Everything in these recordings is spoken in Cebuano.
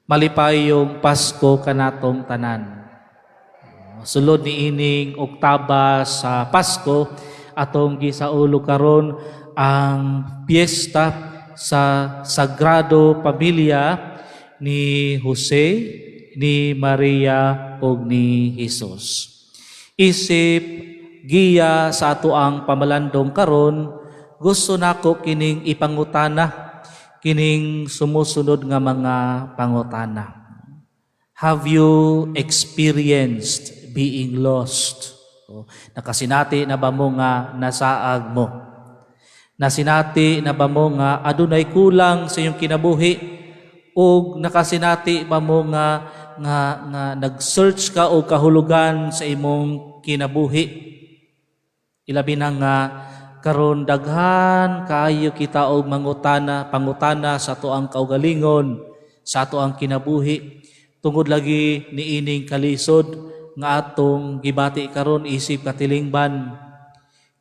Malipayong Pasko kanatong tanan. Sulod ni ining oktaba sa Pasko, atong gisaulog karon ang piyesta sa Sagrado Pamilya ni Jose, ni Maria ug ni Jesus. Isip giya sa ato ang pamalandong karon, gusto nako kining ipangutana, kining sumusunod nga mga pangutana. Have you experienced being lost? O, nakasinati na ba mo nga nasaag mo? Nasinati na ba mo nga adunay kulang sa iyong kinabuhi? O nakasinati ba mo nga nag-search ka og kahulugan sa imong kinabuhi? Ilabi na nga karon daghan kaayo kita og mangutana, pangutana sa atoang kaugalingon, sa atoang kinabuhi, tungod lagi niining kalisod nga atong gibati karon isip katilingban,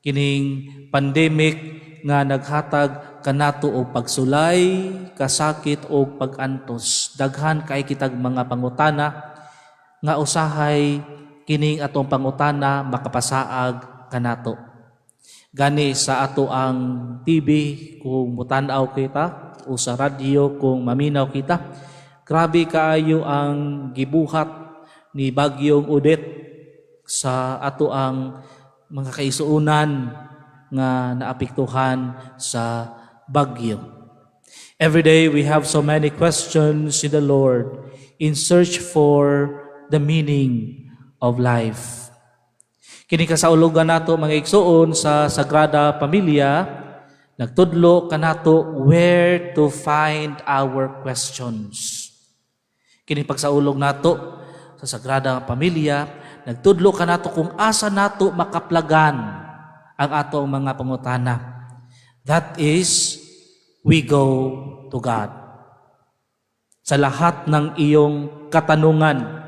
kining pandemic nga naghatag kanato og pagsulay, kasakit og pag-antos. Daghan kay kitag mga pangutana nga usahay kining atong pangutana makapasaag kanato. Gani sa ato ang TV kung mutan-aw kita o sa radyo kung maminaw kita, grabe kaayo ang gibuhat ni Bagyong Odette sa ato ang mga kaisuunan nga naapektuhan sa bagyo. Every day we have so many questions in the Lord in search for the meaning of life. Kini kasaulogan nato, mga igsuon, sa Sagrada Pamilya, nagtudlo kanato where to find our questions. Kini pagsaulog nato sa Sagrada Pamilya, nagtudlo kanato kung asa nato makaplagan ang atong mga pangutana. That is, we go to God. Sa lahat ng iyong katanungan,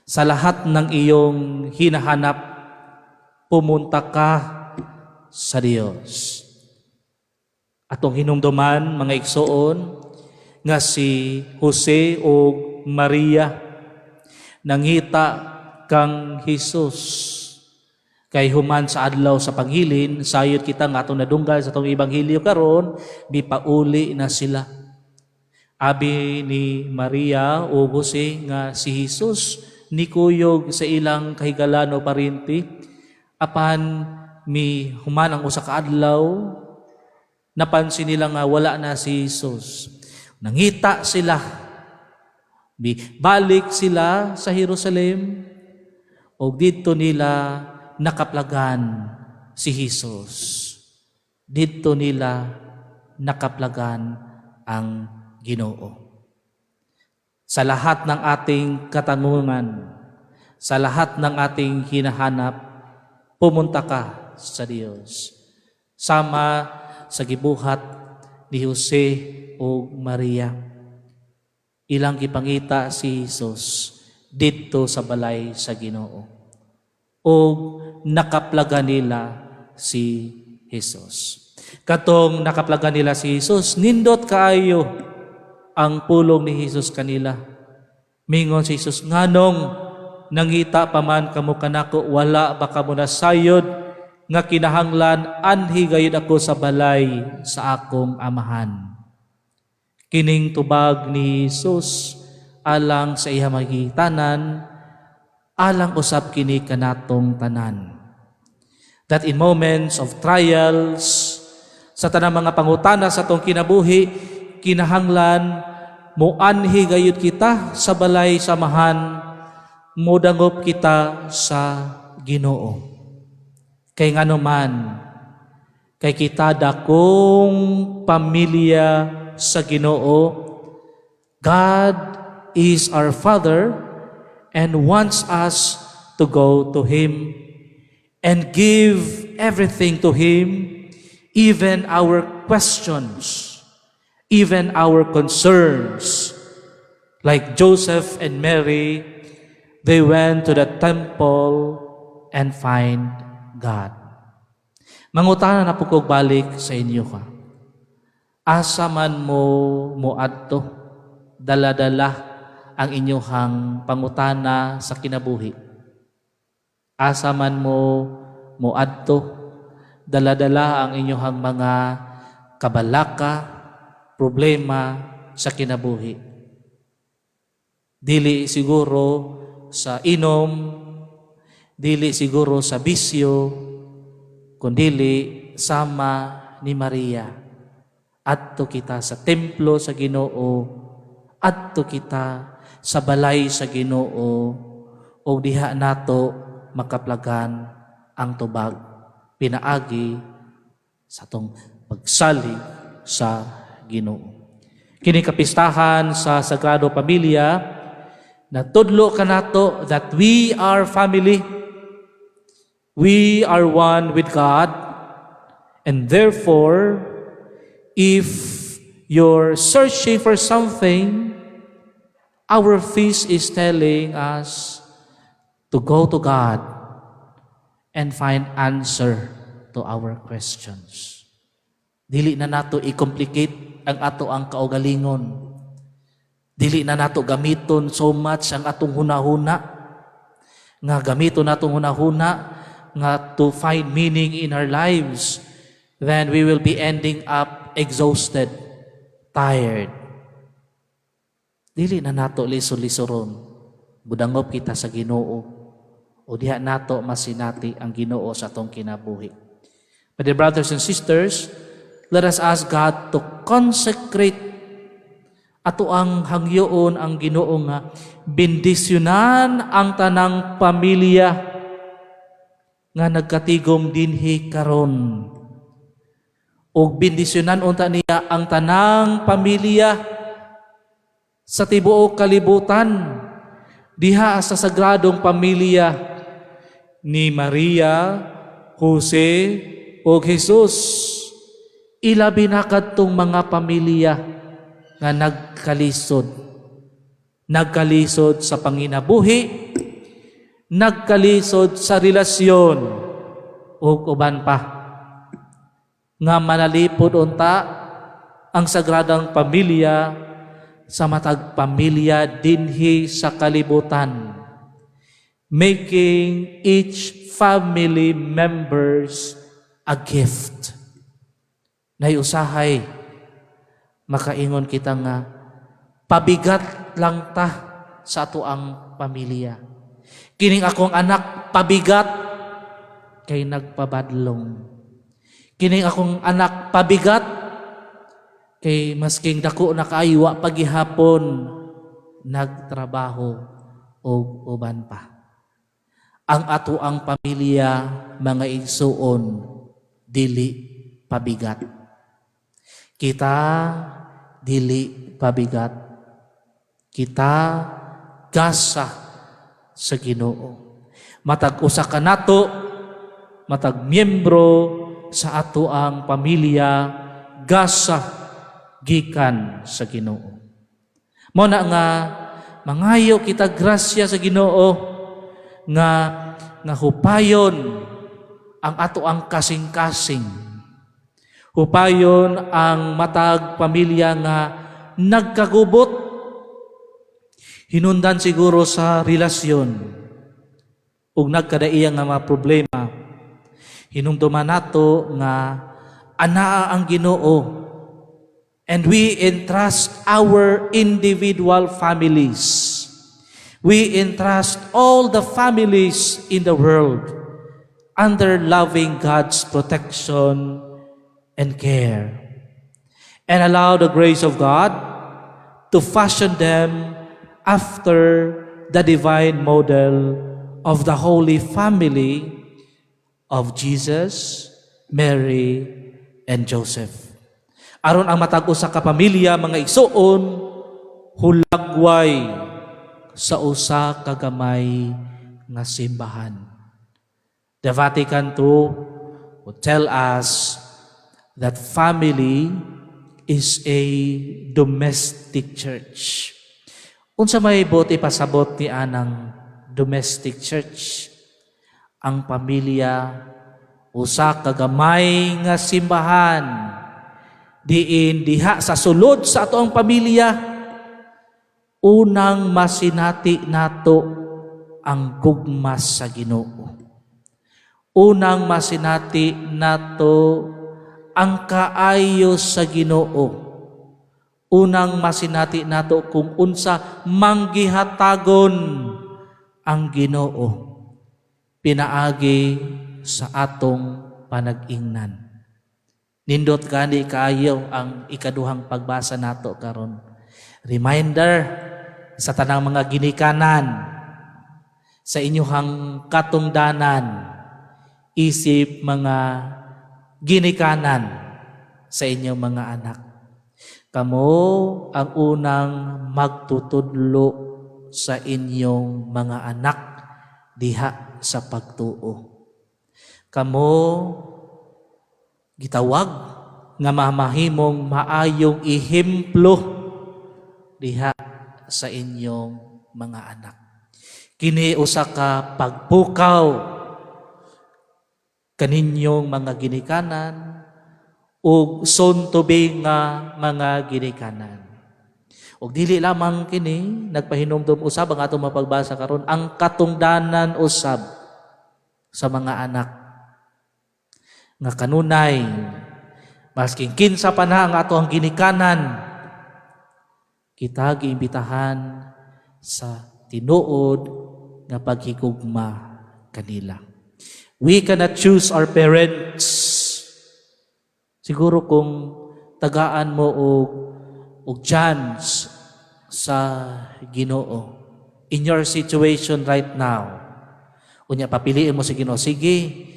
sa lahat ng iyong hinahanap, pumunta ka sa Diyos. Atong hinumduman, mga igsoon, nga si Jose o Maria nangita kang Jesus kay human sa adlaw sa panghilin, sayod kita nga atong nadunggan sa atong ebanghelyo karon, mipauli na sila. Abi ni Maria o Jose nga si Jesus nikuyog sa ilang kahigalan o parinti, apan mi human ang usa ka adlaw, napansin nila nga wala na si Jesus. Nangita sila. Balik sila sa Jerusalem og didto nila nakaplagan si Jesus. Didto nila nakaplagan ang Ginoo. Sa lahat ng ating katanungan, sa lahat ng ating hinahanap, pumunta ka sa Diyos. Sama sa gibuhat ni Jose o Maria. Ilang gipangita si Jesus didto sa balay sa Ginoo. O nakaplaga nila si Jesus. Katong nakaplaga nila si Jesus, nindot kaayo ang pulong ni Jesus kanila. Mingon si Jesus, "Nganong nangita pa man kamo kanako? Wala ba kamo nasayod nga kinahanglan anhi gayud ako sa balay sa akong Amahan?" Kining tubag ni Jesus alang sa iyang magitanan, alang usab kini kanatong tanan. That in moments of trials, sa tanang mga pangutana sa atong kinabuhi, kinahanglan moanhi gayud kita sa balay sa Amahan, modangop kita sa Ginoo. Kay ngano man, kay kita dakong pamilya sa Ginoo. God is our Father and wants us to go to Him and give everything to Him, even our questions, even our concerns. Like Joseph and Mary, they went to the temple and find God. Mangutana na po kog balik sa inyo ka. Asa man mo moadto? dala-dala ang inyong pangutana sa kinabuhi. Asa man mo moadto, dala-dala ang inyong mga kabalaka, problema sa kinabuhi. Dili siguro sa inom, dili siguro sa bisyo, kundili sama ni Maria. Adto kita sa templo sa Ginoo, adto kita sa balay sa Ginoo, o diha nato makaplagan ang tubag pinaagi sa atong pagsalig sa Ginoo. Kini kapistahan sa Sagrado Pamilya natudlo kanato that we are family. We are one with God, and therefore, if you're searching for something, our feast is telling us to go to God and find answer to our questions. Dili na nato i-complicate ang ato ang kaugalingon. Dili na nato gamiton so much ang atong hunahuna, nga gamiton natong hunahuna nga to find meaning in our lives, then we will be ending up exhausted, tired. Dili na nato lisod-lisoron. Budangop kita sa Ginoo. O diha nato masinati ang Ginoo sa atong kinabuhi. My dear brothers and sisters, let us ask God to consecrate, ato ang hangyoon ang Ginoo nga bendisyonan ang tanang pamilya nga nagkatigom dinhi karon. Ug bendisyonan unta niya ang tanang pamilya sa tibuok kalibutan diha sa sagradong pamilya ni Maria, Jose ug Jesus. Ilabi na kadtong mga pamilya nga nagkalisod. Nagkalisod sa panginabuhi, nagkalisod sa relasyon ug uban pa. Nga manalipod unta ang sagradang pamilya sa matag pamilya dinhi sa kalibutan, making each family members a gift. Nay usahay makaingon kita nga pabigat lang ta sa ato ang pamilya. Kining akong anak pabigat kay nagpabadlong. Kining akong anak pabigat kay masking dako na kaayo, wa pa gihapon nagtrabaho og uban pa. Ang ato ang pamilya, mga igsuon, dili pabigat. Kita dili pabigat. Kita gasa sa Ginoo. Matag usa ka nato, matag miyembro sa ato ang pamilya, gasa gikan sa Ginoo. Mao na nga mangayo kita grasya sa Ginoo nga nga hupayon ang ato ang kasing-kasing. Hupayon ang matag pamilya nga nagkagubot, hinundan siguro sa relasyon ug nagkadaiya nga mga problema. Hinumduman nato nga anaa ang Ginoo, and we entrust our individual families. We entrust all the families in the world under loving God's protection and care. And allow the grace of God to fashion them after the divine model of the Holy Family of Jesus, Mary, and Joseph. Aron ang matag usa ka pamilya, mga igsuon, hulagway sa usa ka gamay nga simbahan. The Vatican II would tell us that family is a domestic church. Unsa may buot ipasabot ni anang domestic church? Ang pamilya usa ka gamay nga simbahan, diin diha sa sulod sa ato ang pamilya. Unang masinati nato ang gugma sa Ginoo. Unang masinati nato ang kaayo sa Ginoo. Unang masinati nato kung unsa manggihatagon ang Ginoo pinaagi sa atong panag-ingnan. Nindot gani kaayo ang ikaduhang pagbasa nato karon. Reminder sa tanang mga ginikanan, sa inyuhang katungdanan, isip mga ginikanan sa inyong mga anak. Kamo ang unang magtutudlo sa inyong mga anak diha sa pagtuo. Kamo gitawag nga mamahimong maayong ehemplo diha sa inyong mga anak. Kini usa ka pagpukaw kaninyong mga ginikanan ug soon to be nga mga ginikanan. Ug dili lamang kini, nagpahinumdum usab ang atong mapagbasa karon, ang katungdanan usab sa mga anak nga kanunay, masking kinsa pa na ang ato ang ginikanan, kita giimbitahan sa tinuod nga paghigugma kanila. We cannot choose our parents. Siguro kung tagaan mo og chance sa Ginoo in your situation right now. Unya papiliin mo sa Ginoo, sige,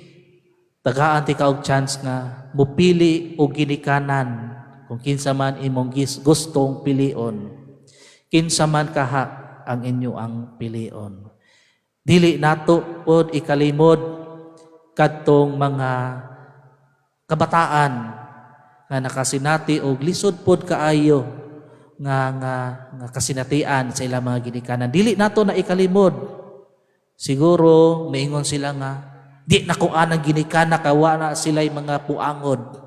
tagaan ti ka og chance nga mupili og ginikanan kung kinsa man imong gustong pilion. Kinsa man kaha ang inyo ang pilion. Dili nato pod ikalimod kadtong mga kabataan nga nakasinati og lisod pod kaayo nga kasinatian sa ilang mga ginikanan. Dili nato na ikalimod. Siguro maingon sila nga di na ko anang ginikanan, kawa na sila'y mga puangod.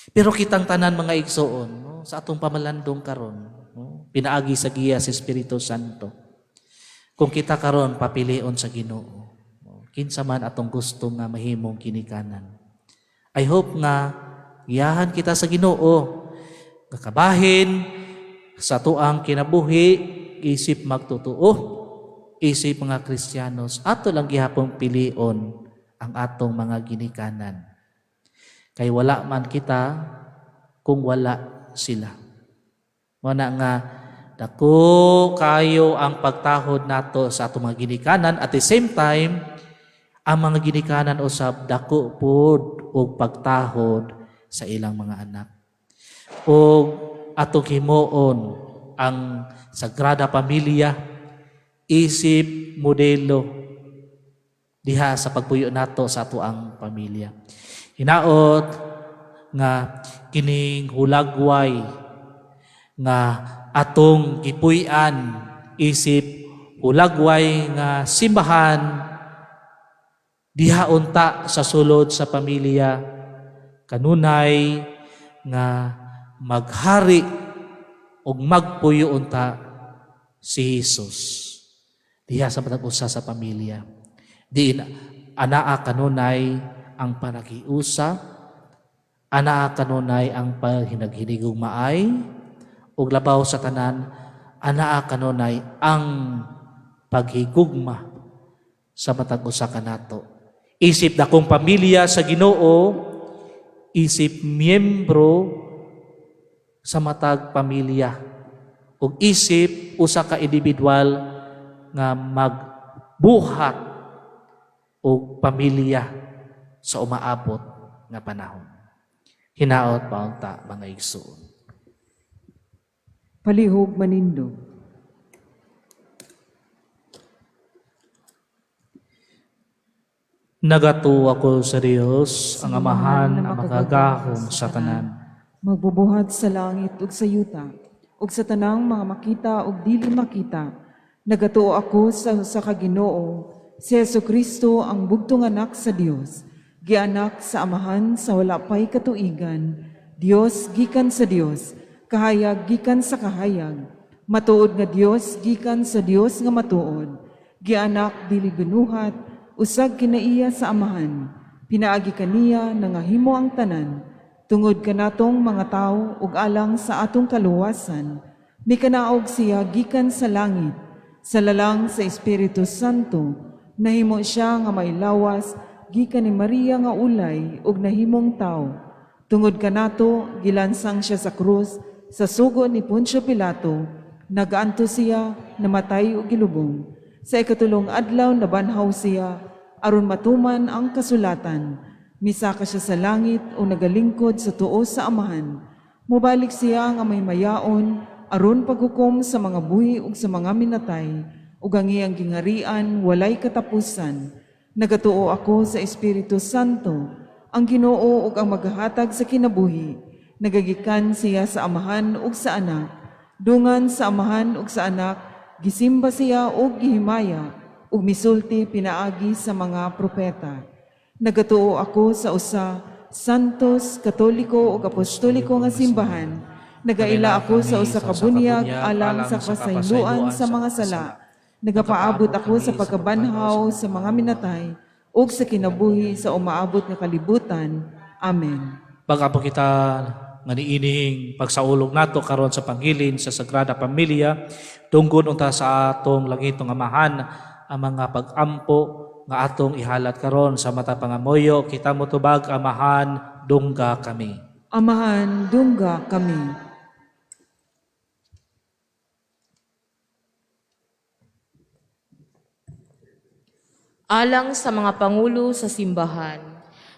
Pero kitang tanan, mga igsoon, no, sa atong pamalandong karon, no, pinaagi sa giya sa Espiritu Santo. Kung kita karon papilion sa Ginoo, no, kinsa man atong gusto nga mahimong ginikanan. I hope nga giyahan kita sa Ginoo nga kabahin sa tuang kinabuhi isip magtotoo, isip mga Kristiyanos, ato lang gihapong pilion ang atong mga ginikanan. Kay wala man kita kung wala sila. Mao na nga dako kayo ang pagtahod nato sa atong mga ginikanan. At the same time, ang mga ginikanan usab dako pod og pagtahod sa ilang mga anak. O atong himuon ang Sagrada Pamilya isip modelo diha sa pagpuyo nato sa ato ang pamilya. Hinaot nga kining hulagway nga atong gipuy-an isip hulagway nga simbahan diha unta sa sulod sa pamilya, kanunay nga maghari ug magpuyo unta si Jesus diha sa matag usa sa pamilya. Diin anaa kanunay ang panagiusa, anaa kanunay ang paghinaghinigugmaay, ug labaw sa tanan, anaa kanunay ang paghigugma sa matag usa kanato. Isip dakong pamilya sa Ginoo, isip miyembro sa matag pamilya ug isip usa ka individual nga magbuhat og pamilya sa umaabot nga panahon. Hinaot paunta, mga igsoon. Palihog manindog. Nagatuo ako sa Dios, ang Amahan nga makagagahom sa tanan. Magbubuhat sa langit ug sa yuta, ug sa tanang mga makita ug dili makita. Nagatuo ako sa usa ka Ginoo, si Jesu Kristo, ang bugtong Anak sa Dios, gianak sa Amahan sa wala pay katuigan, Dios gikan sa Dios, kahayag gikan sa kahayag, Matuod nga Dios gikan sa Dios nga matuod, gianak dili binuhat, usag kinaiya sa Amahan. Pinaagi kaniya nangahimo ang tanan, tungod kanatong mga tawo ug alang sa atong kaluwasan. Mikanaog siya gikan sa langit, sa lalang sa Espiritu Santo, nahimo siya nga may lawas gikan ni Maria nga ulay ug nahimong tawo. Tungod kanato, gilansang siya sa krus sa sugo ni Poncio Pilato, nagaanto siya, namatay ug gilubong. Sa ikatulong adlaw nabanhaw siya aron matuman ang kasulatan. Misaka siya sa langit o nagalingkod sa tuo sa Amahan. Mobalik siya nga may mayaon aron paghukom sa mga buhi ug sa mga minatay ug ang iyang gingharian walay katapusan. Nagatuo ako sa Espiritu Santo, ang Ginoo ug ang maghahatag sa kinabuhi. Nagagikan siya sa Amahan ug sa Anak. Dungan sa Amahan ug sa Anak, gisimba siya ug gihimaya ug misulti pinaagi sa mga propeta. Nagatuo ako sa usa, Santos, Katoliko ug Apostoliko nga simbahan. Nagaila ako sa usa ka bunyag alang sa kasayloan sa mga sala. Nagapaabot ako sa pagkabanhaw sa mga minatay ug sa kinabuhi sa umaabot nga kalibutan. Amen. Baga po kita nga niining pagsaulog nato karon sa panghilin sa Sagrada Familia, dunggon unta sa atong langitong Amahan ang mga pag-ampo nga atong ihalat karon sa mata pangamuyo. Kita motubag, Amahan, dungga kami. Amahan, dungga kami. Alang sa mga pangulo sa simbahan,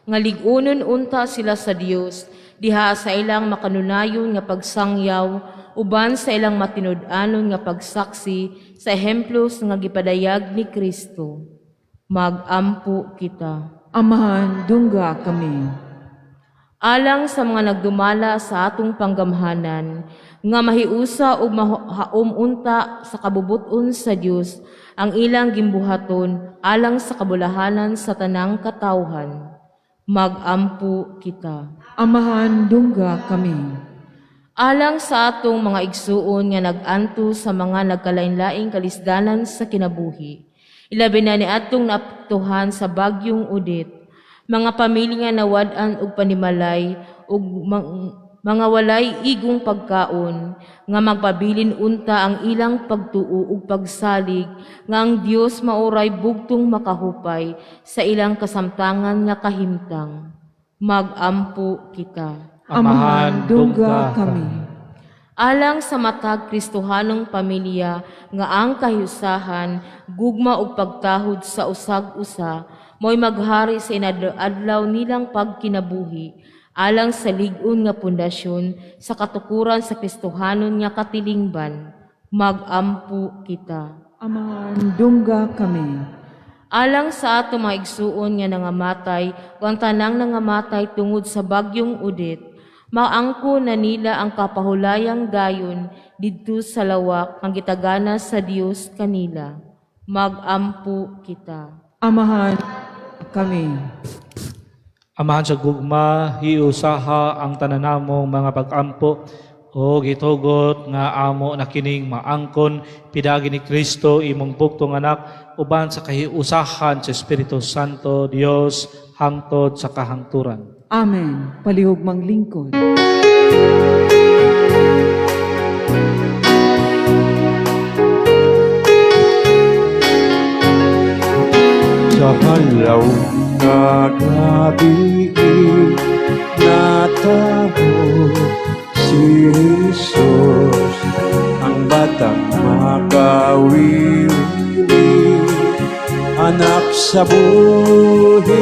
nga lig-unon unta sila sa Dios diha sa ilang makanunayon nga pagsangyaw uban sa ilang matinud-anon nga pagsaksi sa ehemplo nga gipadayag ni Kristo. Magampo kita. Amahan, dungga kami. Alang sa mga nagdumala sa atong panggamhanan, nga mahiusa ug mahaom unta sa kabubut-on sa Dios ang ilang gimbuhaton alang sa kabulahanan sa tanang katawhan. Magampo kita. Amahan, dungga kami. Alang sa atong mga igsuon nga nag-anto sa mga nagkalain-laing kalisdanan sa kinabuhi, ilabi na ni atong naapektuhan sa bagyong Odette, mga pamilya nga nawad-an og panimalay ug mga walay igong pagkaon, nga magpabilin unta ang ilang pagtuo ug pagsalig nga ang Dios maoray bugtong makahupay sa ilang kasamtangan nga kahimtang. Magampo kita. Amahan, dungga kami. Alang sa matag Kristohanong pamilya nga ang kahiusahan, gugma ug pagtahod sa usag-usa mo'y maghari sa inadlaw-adlaw nilang pagkinabuhi, alang sa lig-on nga pundasyon sa katukuran sa Kristohanon nga katilingban. Magampo kita. Amahan, dungga kami. Alang sa ato mga igsuon nga nangamatay o ang tanang nangamatay tungod sa bagyong Odette, maangko na nila ang kapahulayang dayon didto sa lawak ang gitagana sa Dios kanila. Magampo kita. Amahan kami. Amahan sa gugma, hiusaha ang tanan namong mga pag-ampo o gitugot nga amo na kining maangkon pidagi ni Kristo imong bugtong anak uban sa kahiusahan sa Espiritu Santo Dios hangtod sa kahangturan. Amen. Palihog manglingkod. Sa halaw nga gabi nataho si Jesus, ang batang makawiwili, anak sa buhing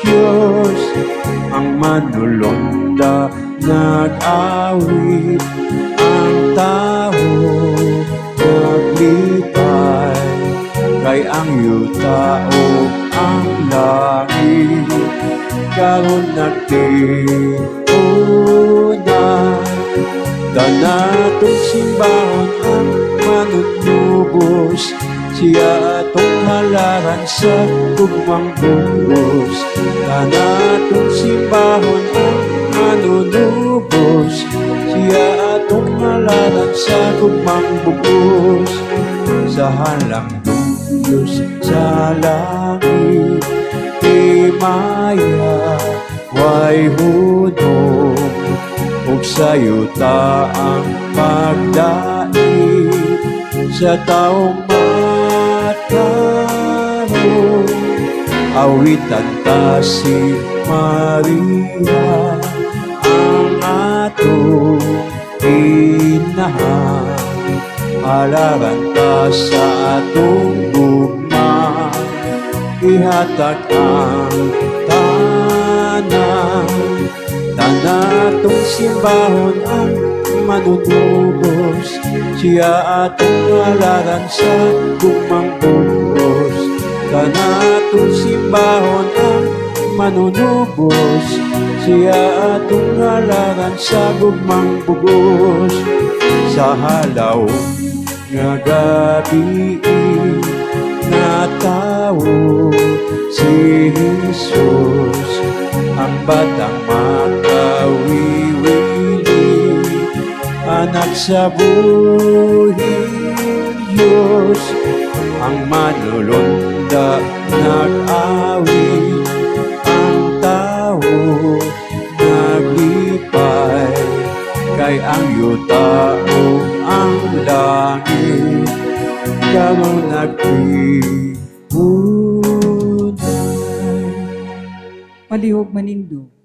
Diyos. Ang manulonda nag-awit, ang tao naglipay, kay ang yuta ug ang langit karon nagtiuna. Kanatong simbahon ang manunubos, siya atong halaran sa gugmang bugos. Kanatong simbahon ang manunubos, siya atong halaran halaran sa gugmang bugos, sa halang Diyos sa langit. Himaya way hunong, ug sa yuta ang pagdait sa taong matarong. Awitan ta si Maria, ang atong inahan. Halaran ta sa atong gugma, ihatag ang tanan. Tanatong simbahon ang manunubos, siya atong halaran sa gugmang bugos. Kanatong simbahon ang manunubos, siya atong halaran sa gugmang bugos. Sa halaw nga gabi, natawo si Jesus, ang batang makawiwili, anak sa buhing Diyos. Ang manlulunda nag-awit, ang tao naglipay, kay ang yuta ug ang langit karon nagtipunay. Palihog manindog.